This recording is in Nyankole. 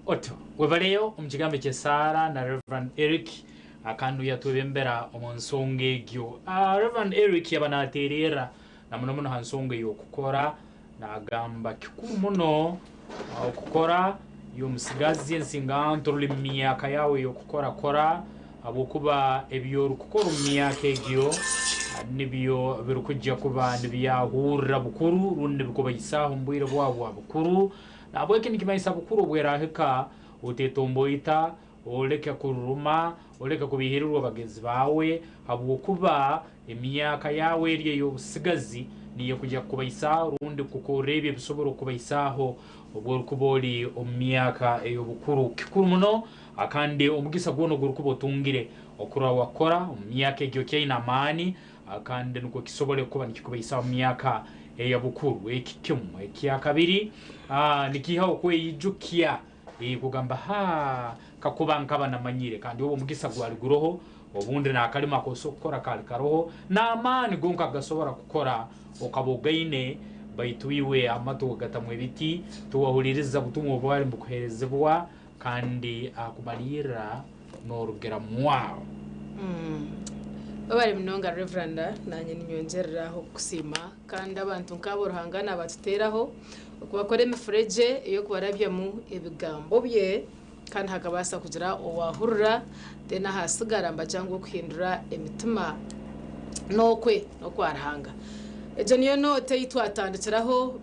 Otyo webaleyo omu kigambo eky'esaara na Rev. Eric kandi yatwebembera omu nsonga egyo. Rev. Eric yaba nateererra na muno muno ha nsonga ey'okukora, nagamba kikuru muno okukora iwe omusigazi ensinganto ruli mu myaka yaawe ey'okukora kora habwokuba ebyorukukora omu myaka egyo nibyo birukujja kuba nibyahurra bukuru rundi nibikubaisaaho omu bwire bwawe bwa bukuru. Nahabweki nikimanyisa bukuru obwerahika otetomboita, oleke kururuma, oleke kubiihirirwa bagenzi baawe, habwokuba emyaka yaawe eri ey'obusigazi niyo ekuija kukubaisaaho rundi kukukorra ebi ebisobora kukubaisaaho obu orukuba oli omu myaka ey'obukuru. Kikuru muno kandi omugisa gwona ogw'orukuba otungire okurora wakora omu myaka egi okyaine amaani kandi nukwo kisobole kuba nikikubaisaaho omu myaka eya bukuru. Eki kimu. Ekyakabiri, nikiihaho okweyijukya kugamba, 'Haa, kakuba nkaba namanyire! Kandi obu omugisa gwali guroho, obundi n'akalimo ak'osobora kukora kaali karoho, n'amaani gonka agasobora kukora okaba ogaine, baitu iwe amatu wagatamu ebiti, tiwahuliriza butumwa obwali nibukuheerezebwa, kandi aha kumalirra n'orugira mwaho. Webare munonga Rev. Nanye ninyongyerera aho kukusiima kandi abantu nkaabo Ruhanga nabatuteeraho okubakora emifuregye ey'okubarabyamu ebigambo bye kandi hakabaasa kugira owahurira then ahasigara nibagira ngu okuhindura emitima n'okwe n'okwa Ruhanga. Egyo niyo note ei twatandikiraho.